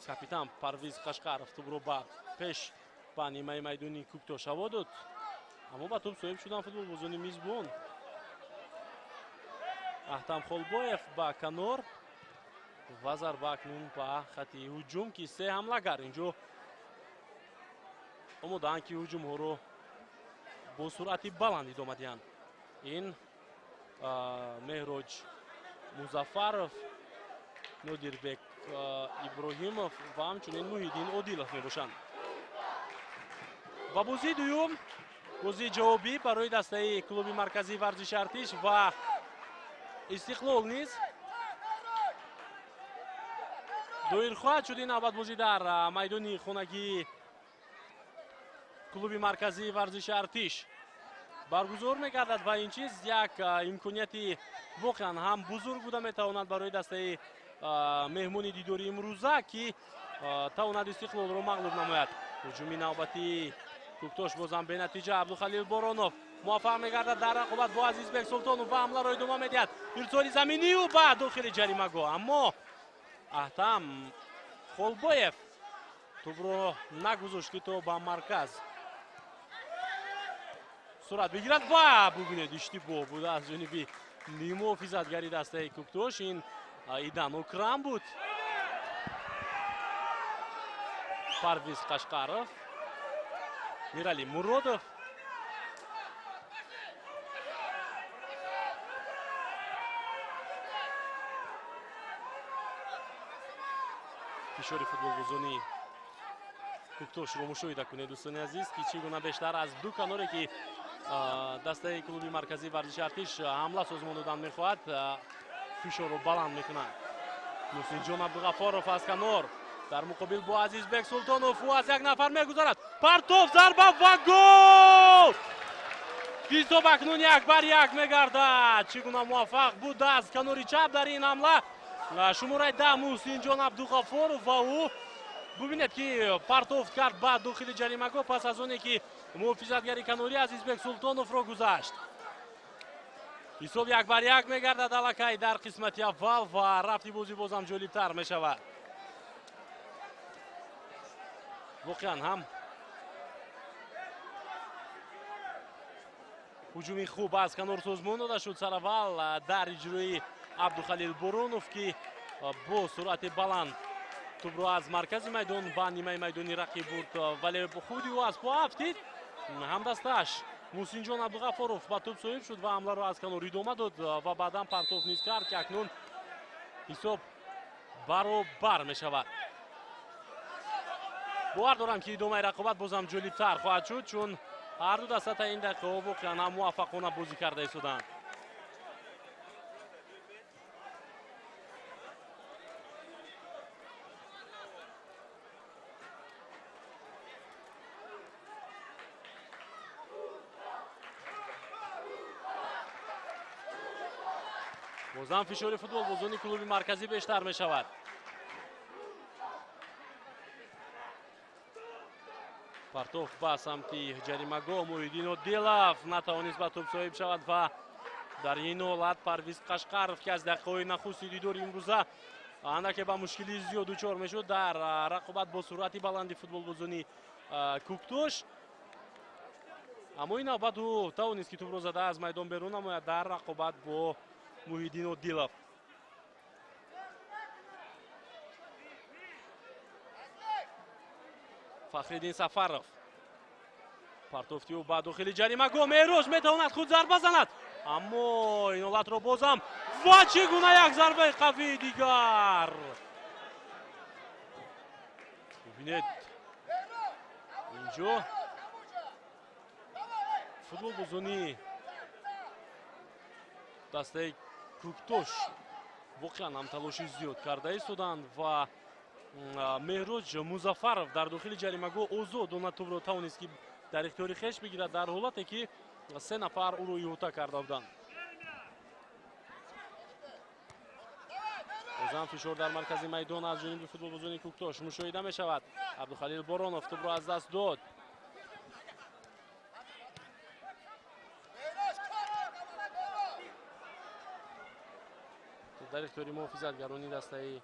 Капитан Парвиз Қашқаров тӯбро ба пеш ба нимаи майдони Кӯктош ҳаво дод, аммо ба тӯб соҳиб шуданд футболбозони мизбон. Аҳтам Холбоев ба канор ва зарба акнун ба хати ҳуҷум, ки се ҳамлагар инҷо омодаанд, ки ҳуҷумҳоро бо суръати баланд идома диҳанд. Ин Меҳроҷ Музаффаров, Нодирбек Иброҳимов ва ҳамчунин Муҳиддин Одилов мебошанд. Ва бозии дуюм, бозии ҷавобӣ барои дастаи клуби марказии варзиши Артиш ва Истиқлол низ доир хоҳад шуд. Ин навбат бозӣ дар майдони хонагии клуби марказии варзиши Артиш баргузор мегардад ва ин чиз як имконияти воқеан ҳам бузург буда метавонад барои дастаи меҳмони дидори имрӯза, ки тавонад Истиқлолро мағлуб намояд. Ҳуҷуми навбатии Кӯктош бозам бенатиҷа. Абдухалил Боронов муваффақ мегардад дар рақобат бо Азизбек Султонов ва ҳамларо идома медиҳад. Ирсоли заминию ба дохили ҷаримагоҳ, аммо Аҳтам Холбоев тӯбро нагузошт, ки то ба марказ сурат бигирад. Ва бубинед, иштибоҳ буда аз ҷониби нимуҳофизатгари дастаи Кӯктош. Ин Идан Окрам буд. Парвиз Қашқаров, Мирали Муродов. Фишори футболбозони Кӯктошро мушоҳида кунед, дӯстони азиз, ки чӣ гуна бештар аз ду каноре, ки дастаи клуби марказии варзиши Артиш ҳамла созмон додан мехоҳад, фишорро баланд мекунанд. Муҳсинҷон Абдуғаффоров аз канор дар муқобил бо Азизбек Султонов, ӯ аз як нафар мегузарад, партов, зарба ва гол! Ҳисоб акнун 1-1 мегардад. Чӣ гуна муваффақ буд аз канори чап дар ин ҳамла шумораи 10 Муҳсинҷон Абдуғаффоров ва ӯ бубинед, ки партофт кард ба дохили ҷаримагоҳ пас аз оне ки муҳофизатгари канорӣ Азизбек Султоновро гузашт. Ҳисоб 1-1 мегардад аллакай дар қисмати аввал ва рафти бозӣ бозам ҷолибтар мешавад. Воқеан ҳам ҳуҷуми хуб аз канор созмон дода шуд сараввал дар иҷрои Абдухалил Боронов, ки бо суръати баланд тӯбро аз маркази майдон ба нимаи майдони рақиб бурд, вале худи ӯ аз по афтид. Ҳамдастааш Муҳсинҷон Абдуғаффоров ба тӯб соҳиб шуд ва ҳамларо аз канор идома дод ва баъдан партоф низ кард, ки акнун ҳисоб баробар мешавад. Бовар дорам, ки идомаи рақобат бозам ҷолибтар хоҳад шуд, чун ҳар ду даста та ин дақиқаҳо воқеан ҳам муваффақона бозӣ карда истоданд. Бозам фишори футболбозони клуби марказӣ бештар мешавад. Партов ба самти ҷаримагоҳ. Муҳиддин Одилов натавонист ба тӯб соҳиб шавад ва дар ин ҳолат Парвиз Қашқаров, ки аз дақиқаҳои нахусти дидори имрӯза андаке ба мушкилии зиёд дучор мешуд дар рақобат бо суръати баланди футболбозони Кӯктош, аммо ин навбат ӯ тавонист, ки тӯбро зада аз майдон берун намояд дар рақобат бо Муҳиддин Одилов. Фахриддин Сафаров, партофти ӯ ба дохили ҷаримагоҳ. Меҳроҷ метавонад худ зарба занад, аммо ин ҳолатро бозам ва чӣ гуна як зарбаи қавии дигар. Бубинед, инҷо футболбозони дастаи Кӯктош воқеан ҳам талоши зиёд карда истоданд ва Меҳроҷ Музаффаров дар дохили ҷаримагоҳ озодона тӯбро тавонист, ки дар ихтиёри хеш бигирад, дар ҳолате ки се нафар ӯро иҳота карда буданд. Бозам фишор дар маркази майдон аз ҷониби футболбозони Кӯктош мушоҳида мешавад. Абдухалил Боронов тӯбро аз даст дод. Дар ихтиёри муҳофизатгарони дастаи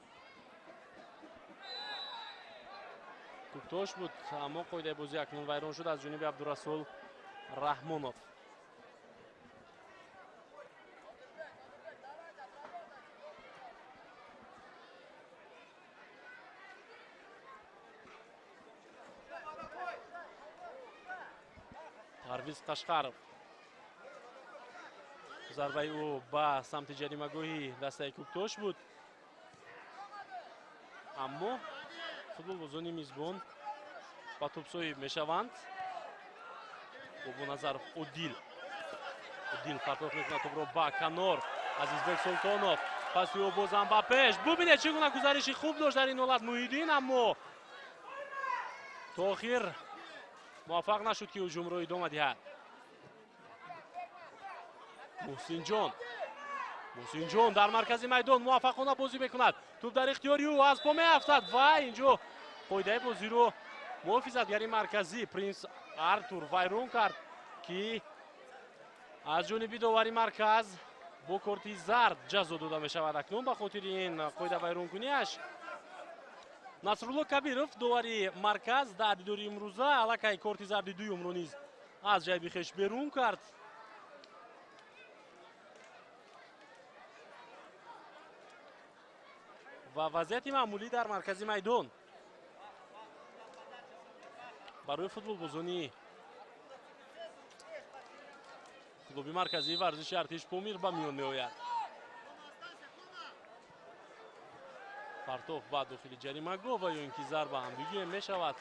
Кӯктош буд, аммо қоидаи бозӣ акнун вайрон шуд аз ҷониби Абдурасул Раҳмонов. Парвиз Қашқаров, зарбаи ӯ ба самти ҷаримагоҳи дастаи Кӯктош буд, аммо футболбозони мизбон ба тӯб соҳиб мешаванд. Бобоназаров Одил, Одил партоф мекунад тӯбро ба канор. Азизбек Султонов, паси ӯ бозам ба пеш. Бубинед, чӣ гуна гузариши хуб дошт дар ин ҳолат Муҳиддин, аммо то охир муваффақ нашуд, ки ҳуҷумро идома диҳад. Муҳсинҷон, Муҳсинҷон дар маркази майдон муваффақона бозӣ мекунад. Тӯб дар ихтиёри ӯ аз по меафтад ва инҷо қоидаи бозиро муҳофизатгари марказӣ Принс Артур вайрон кард, ки аз ҷониби довари марказ бо корти зард ҷазо дода мешавад. Акнун ба хотири ин қоида вайронкунияш Насрулло Кабиров, довари марказ, дар дидори имрӯза аллакай корти зарди дуюмро низ аз ҷайби хеш берун кард. Ва вазъияти маъмулӣ дар маркази майдон барои футболбозони клуби марказии варзиши Артиш Помир ба миён меояд. Партоф ба дохили ҷаримагоҳ ва ё ин ки зарба ҳам бигӯем мешавад.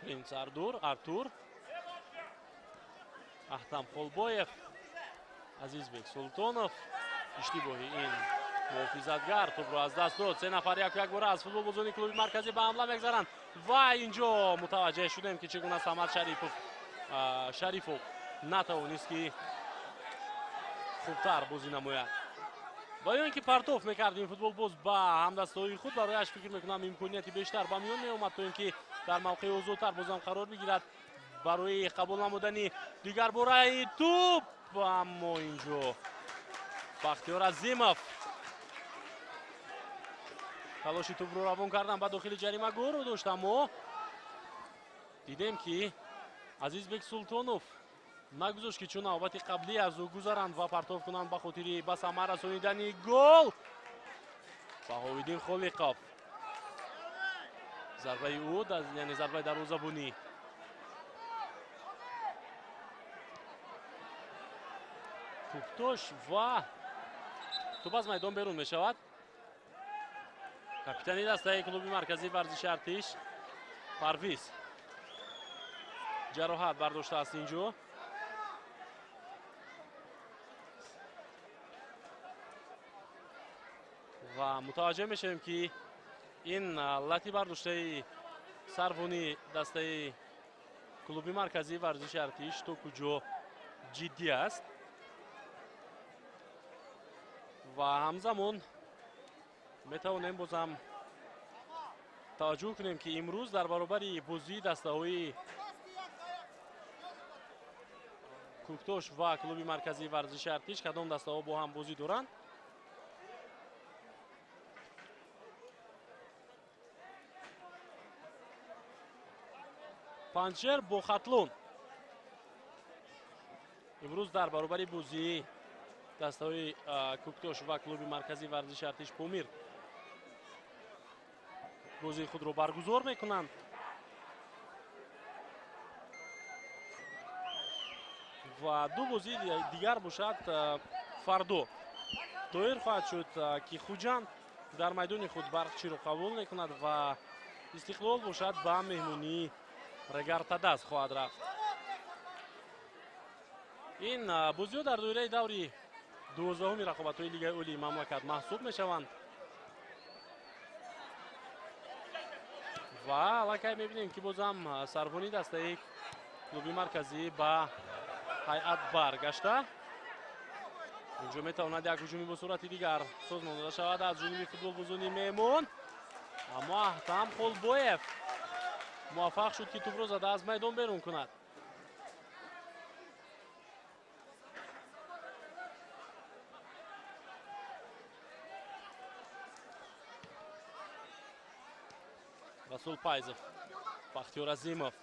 Принс Артур, Аҳтам Холбоев, Азизбек Султонов. Иштибоҳи ин муҳофизатгар тӯбро аз даст дод. Се нафар яку якбора аз футболбозони клуби марказӣ ба ҳамла мегзаранд ва инҷо мутаваҷҷеҳ шудем, ки чӣ гуна Самад Шарифов натавонист, ки хубтар бозӣ намояд ва ё ин ки партоф мекард ин футболбоз ба ҳамдастҳои худ. Барояш фикр мекунам имконияти бештар ба миён меомад, то ин ки дар мавқеи озодтар бозам қарор бигирад барои қабул намудани дигарбораи тӯб. Аммо инҷо Бахтиёр Азимов талоши тӯбро равон кардан ба дохили ҷаримагоҳро дошт, аммо дидем, ки Азизбек Султонов нагузошт, ки чун навбати қаблӣ аз ӯ гузаранд ва партоф кунанд ба хотири ба самар расонидани гол. Баҳовиддин Холиқов, зарбаи ӯ, яъне зарбаи дарвозабонӣ Кӯктош ва тӯб аз майдон берун мешавад. Капитани дастаи клуби марказии варзиши Артиш Парвиз ҷароҳат бардоштааст инҷо. Ва мутаваҷҷеҳ мешавем, ки ин лати бардоштаи сарвони дастаи клуби марказии варзиши Артиш то куҷо ҷиддӣ аст. Ва ҳамзамон метавонем бозам таваҷҷӯҳ кунем, ки имрӯз дар баробари бозии дастаҳои Кӯктош ва клуби марказии варзиши Артиш кадом дастаҳо бо ҳам бозӣ доранд. Панҷшер бо Хатлон имрӯз дар баробари бозии дастаҳои Кӯктош ва клуби марказии варзиши Артиш Помир бозии худро баргузор мекунанд. Ва ду бозии дигар бошад фардо доир хоҳад шуд, ки Хуҷанд дар майдони худ Барқчиро қабул мекунад ва Истиқлол бошад ба меҳмонии Регартадаз хоҳад рафт. Ин бозиҳо дар доираи даври 12-уми рақобатҳои Лигаи Олии мамлакат маҳсуб мешаванд. Ва аллакай мебинем, ки бозам сарбони дастаи клуби марказӣ ба ҳайат баргашта. Инҷо метавонад як ҳуҷуми бо суръати дигар созмон дода шавад аз ҷониби футболбозони меҳмон, аммо Аҳтам Холбоев муваффақ шуд, ки тӯбро зада аз майдон берун кунад. Расул Пайзов, Бахтиёр Азимов,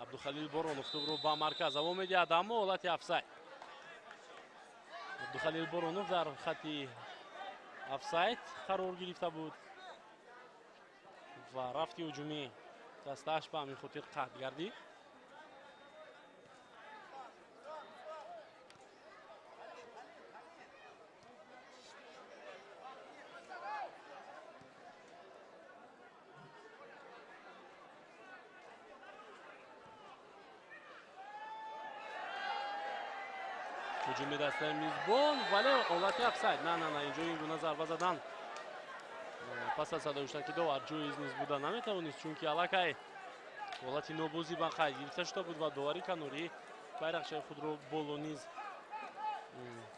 Абдухалил Боронов тӯбро ба марказ ҳаво медиҳад, аммо ҳолати офсайд. Абдухалил Боронов дар хати офсайд қарор гирифта буд ва рафти ҳуҷумӣ дастааш ба ҳамин хотир қатъ гардид. Ҳуҷуми дастаи мизбон, вале ҳолати офсайд. На, на, на, инҷо ин гуна зарба задан пас аз садои довар ҷоиз низ буда наметавонист, чунки аллакай ҳолати нобозӣ ба қайд гирифта шуда буд ва довари канорӣ байрақчаи худро боло низ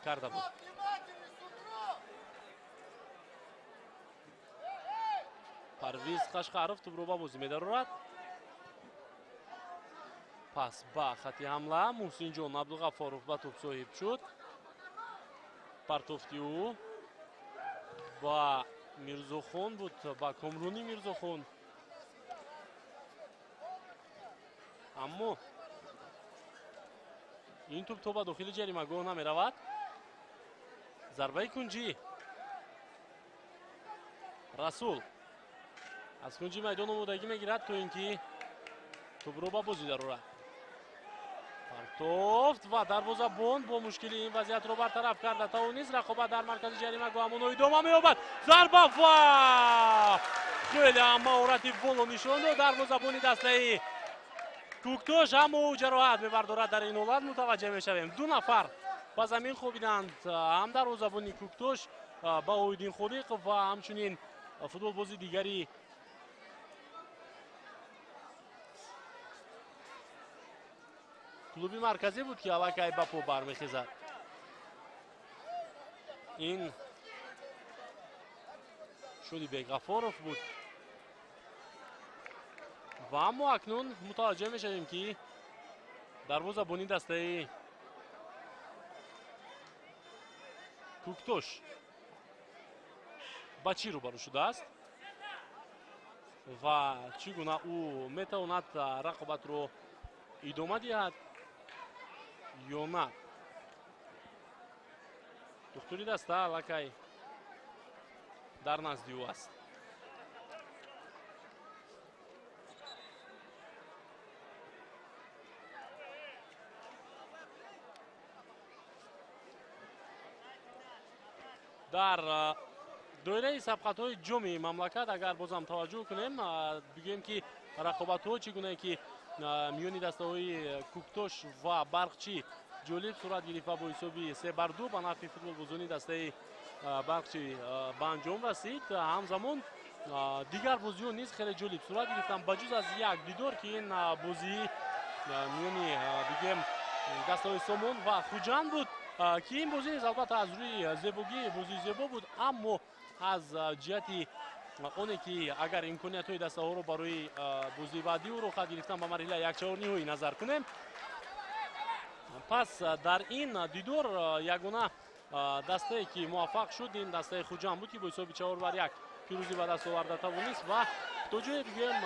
карда буд. Парвиз Қашқаров тӯбро ба бозӣ медарорад. Пас ба хати ҳамла Муҳсинҷон Абдуғаффоров ба тӯб соҳиб шуд. Партофти ӯ ба Мирзохон буд, ба Комруни Мирзохон. Аммо ин тӯб то ба дохили ҷаримагоҳ намеравад. Зарбаи кунҷӣ. Расул аз кунҷи майдон омодагӣ мегирад, то ин ки тӯбро ба бозӣ дарорад. Партофт ва дарвозабон бо мушкили ин вазъиятро бартараф карда тавонист. Рақобат дар маркази ҷаримагоҳ ҳамоно идома меёбад. Зарба ва хеле ҳам маҳорати боло нишон дод дарвозабони дастаи Кӯктош, аммо ӯ ҷароҳат мебардорад. Дар ин ҳолат мутаваҷҷеҳ мешавем, ду нафар ба замин хобиданд, ҳам дарвозабони Кӯктош Баҳоиддин Холиқов ва ҳамчунин футболбози дигари клуби марказӣ буд, ки аллакай ба по бармехезад. Ин Шодибек Ғафоров буд. Ва аммо акнун мутаваҷҷеҳ мешавем, ки дарвозабони дастаи Кӯктош ба чӣ рӯбарӯ шудааст ва чӣ гуна ӯ метавонад рақобатро идома диҳад ё на. Духтури даста аллакай дар назди ӯ аст. Дар доираи сабқатҳои ҷоми мамлакат агар бозам таваҷҷӯҳ кунем, бигӯем, ки рақобатҳо чӣ гунае ки миёни дастаҳои Кӯктош ва Барқчӣ ҷолиб сурат гирифт ва бо ҳисоби 3-2 ба нафъи футболбозони дастаи Барқчӣ ба анҷом расид. Ҳамзамон дигар бозиҳо низ хеле ҷолиб сурат гирифтанд, ба ҷуз аз як дидор, ки ин бозии миёни бигӯем дастаҳои Сомон ва Хуҷанд буд. Ки ин бозӣ низ албатта аз рӯи зебогӣ бозии зебо буд, аммо аз ҷиҳати оне ки агар имкониятҳои дастаҳоро барои бозии баъдӣ роҳхат гирифтан ба марҳилаи якчаҳорниҳоӣ назар кунем, пас дар ин дидор ягона дастае ки муваффақ шуд ин дастаи Хуҷанд буд, ки бо ҳисоби 4-1 пирӯзӣ ба даст оварда тавонист ва то ҷое бигӯем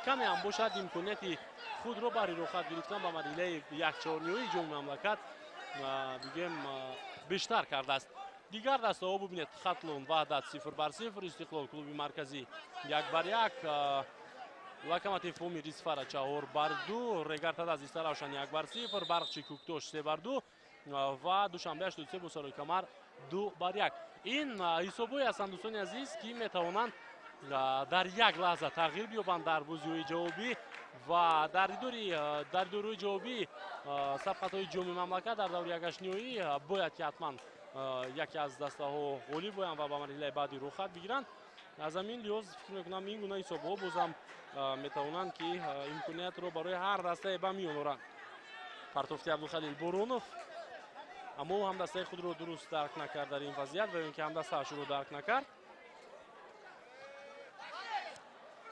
каме ҳам бошад имконияти худро барои роҳхат гирифтан ба марҳилаи якчаҳорниҳоии ҷоми мамлакат бигӯем бештар кардааст. Дигар дастаҳо бубинед: Хатлон Ваҳдат 0-0, Истиқлол клуби марказӣ 1-1, Локомотив Помир Исфара 4-2, Регар-ТадАЗ Истаравшан 1-0, Барқчи Кӯктош 3-2 ва Душанбе 83 бо Сарои Камар 2-1. Ин ҳисобҳое ҳастанд, дӯстони азиз, ки метавонанд дар як лаҳза тағйир биёбанд дар бозиҳои ҷавобӣ ва дар дидорҳои ҷавобӣ сабқатҳои ҷоми мамлакат дар даври якҳаштниҳоӣ бояд ки ҳатман яке аз дастаҳо ғолиб боянд ва ба марҳилаи баъдӣ роҳхат бигиранд. Аз ҳамин лиҳоз фикр мекунам ин гуна ҳисобҳо бозам метавонанд ки имкониятро барои ҳар дастае ба миён оранд. Партофти Абдухалил Боронов, аммо ӯ ҳамдастаи худро дуруст дарк накард дар ин вазъият ва ё ин ки ҳамдастаашро дарк накард.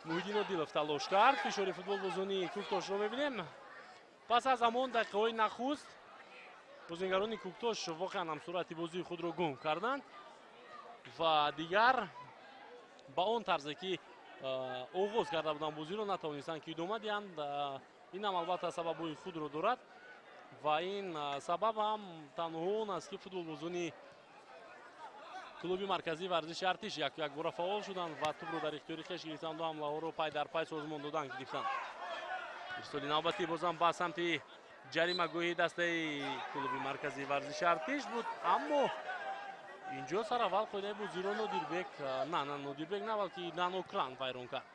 Муҳиддин Одилов талош кард, фишори футболбозони Кӯктошро мебинем. Пас аз ҳамон дақиқаҳои нахуст бозингарони Кӯктош воқеан ҳам суръати бозии худро гум карданд ва дигар ба он тарзе ки оғоз карда буданд бозиро натавонистанд ки идома диҳанд. Ин ҳам албатта сабабҳои худро дорад ва ин сабаб ҳам танҳо он аст ки футболбозони клуби марказии варзиши Артиш якбора фаъол шуданд ва тӯбро дар ихтиёри хеш гирифтанд ва ҳамлаҳоро пай дар пай созмон додан гирифтанд. Ирсоли навбатӣ бозам ба самти ҷаримагоҳи дастаи клуби марказии варзиши Артиш буд, аммо инҷо сараввал қоидаи бозиро Нодирбек на Нодирбек на, балки Нанокран вайрон кард.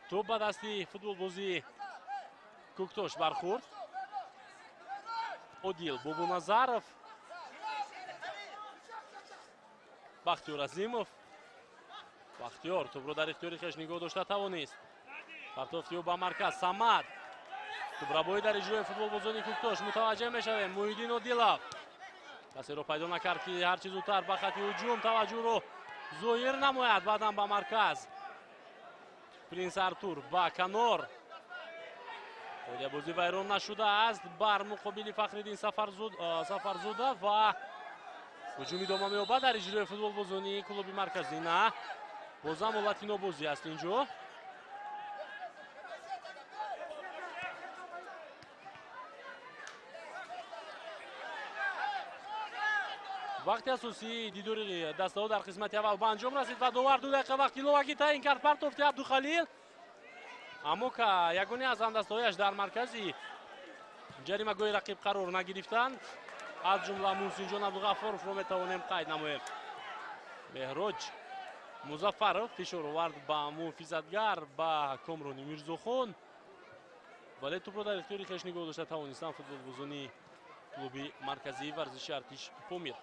Тӯб ба дасти футболбози Кӯктош бархӯрд. Одил Бобоназаров, Бахтиёр Азимов. Бахтиёр тӯбро дар ихтиёри хеш нигоҳ дошта тавонист. Партофти ӯ ба марказ Самад. Тӯбрабоӣ дар иҷрои футболбозони Кӯктош мутаваҷҷеҳ мешавем. Муҳиддин Одилов касеро пайдо накард ки ҳарчи зудтар ба хати ҳуҷум таваҷҷӯҳро зоҳир намояд. Баъдан ба марказ Принс Артур ба канор. Қоидабозӣ вайрон нашудааст бар муқобили Фахриддин Сафарзода ва ҳуҷум идома меёбад дар иҷрои футболбозони клуби марказӣ. На, бозам ҳолати нобозӣ аст инҷо. Вақти асосии дидори дастаҳо дар қисмати аввал ба анҷом расид ва довар 2 дақиқа вақти иловагӣ таъин кард. Партофти Абдухалил, аммо ягоне аз ҳамдастаҳояш дар маркази ҷаримагоҳи рақиб қарор нагирифтанд. Аз ҷумла Муҳсинҷон Абдуғаффоровро метавонем қайд намоем. Меҳроҷ Музаффаров фишор овард ба муҳофизатгар, ба Комрони Мирзохон, вале тӯбро дар ихтиёри хеш нигоҳ дошта тавонистанд футболбозони клуби марказии варзиши Артиш Помир.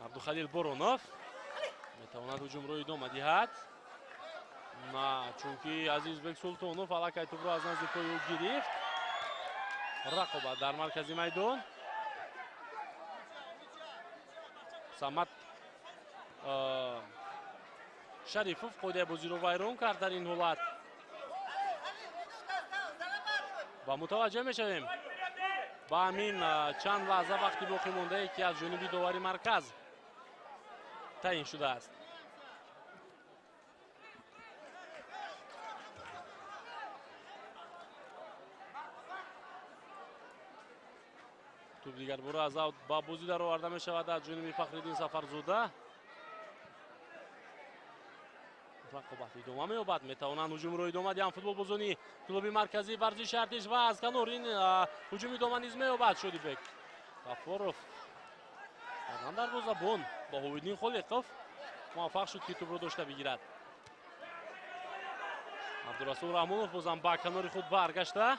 Абдухалил Боронов метавонад ҳуҷумро идома диҳад. На, чунки Азизбек Султонов аллакай тӯбро аз назди пои ӯ гирифт. Рақобат дар маркази майдон. Самад Шарифов қоидаи бозиро вайрон кард дар ин ҳолат ва мутаваҷҷеҳ мешавем ба ҳамин чанд лаҳза вақти боқӣ мондае ки аз ҷониби довари марказ таъин шудааст. Тӯб дигарбора аз аут ба бозӣ дароварда мешавад аз ҷониби Фахриддин Сафарзода. Рақобат идома меёбад, метавонанд ҳуҷумро идома диҳанд футболбозони клуби марказии варзиши Артиш ва аз канор ин ҳуҷум идома низ меёбад. Шодибек Ғаффоров баъдан дарвозабон Баҳовиддин Холиқов муваффақ шуд ки тӯбро дошта бигирад. Абдурасул Раҳмонов бозам ба канори худ баргашта.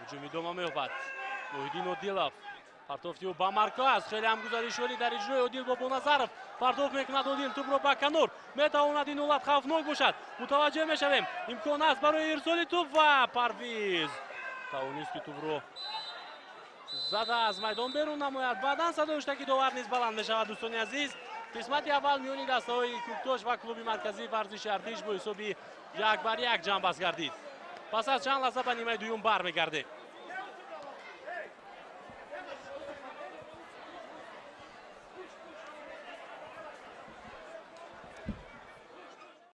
Ҳуҷум идома меёбад. Муҳиддин Одилов Партофти ӯ ба марказ, хеле ҳам гузариши олӣ дар иҷрои Одил Бобоназаров. Партофт мекунад Одил тӯбро ба канор. Метавонад ин ҳолат хавфнок бошад. Мутаваҷҷеҳ мешавем. Имкон аст барои ирсоли тӯб ва Парвиз тавонист, ки тӯбро зада аз майдон берун намояд. Баъдан садои ҳуштаки довар низ баланд мешавад, дӯстони азиз. Қисмати аввал миёни дастаҳои Кӯктош ва клуби марказии варзиши Артиш бо ҳисоби 1-1 ҷамъбаст гардид. Пас аз чанд лаҳза ба нимаи дуюм бармегардем.